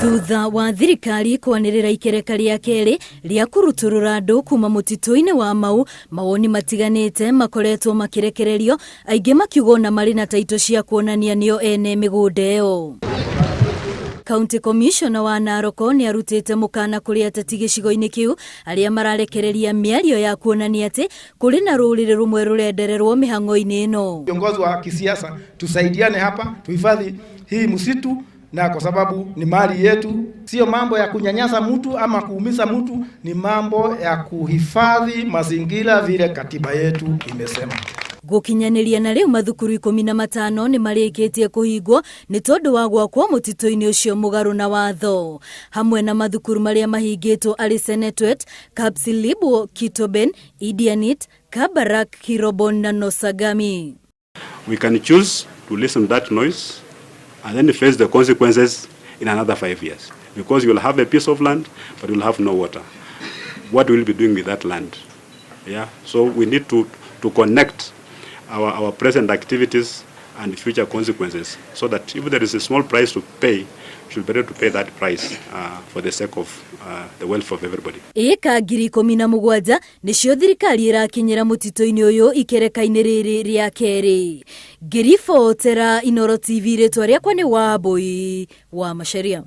Thutha wa thirikari kwanĩrĩra ikereka rĩa kerĩ rĩa kũrutũrũra andũ kuma mũtitũ-inĩ wa Mau, mawoni matiganĩte makoretwo makĩrekererio, aingĩ makiuga ona marĩ na taitũ cia kuonania nĩo ene mĩgũnda ĩyo. County Commissioner wa Narok nĩ arutĩte mũkana kũrĩ ateti gĩcigo-inĩ kĩu arĩa mararekereria mĩario ya kuonania atĩ kũrĩ na rũrĩrĩ rũmwe rũrendererwo mĩhang'o-inĩ ĩno. Viongozi wa kisiasa tusaidiane hapa, tuhifadhi hii msitu na kwa sababu ni mali yetu, sio mambo ya kunyanyasa mtu ama kuumiza mtu, ni mambo ya kuhifadhi mazingira vile katiba yetu imesema. Gũkinyanĩria na rĩu mathukuru 15 nĩ marĩkĩtie kũhingwo nĩ tondũ wa gwakwo mũtitũ-inĩ ũcio mũgarũ na watho. Hamwe na mathukuru marĩa mahingĩtwo arĩ Senetwet, Kapsilibwo, Kitoben, Idianit, Kabarak, Kirobon na Nosagami. We can choose to listen to that noise and then face the consequences in another 5 years, because you will have a piece of land, but you'll have no water. What will you be doing with that land? Yeah. So we need to connect our present activities and future consequences so that if there is a small price to pay, we should be ready to pay that price for the sake of the welfare of everybody. Ĩka 17,000 nĩcio thirikari ĩrakinyĩra mũtitũ-inĩ ũyũ ikereka-inĩ rĩrĩ rĩa kerĩ. Ngĩribotera Inoro TV, rĩtwa rĩakwa nĩ Wambui wa Macharia.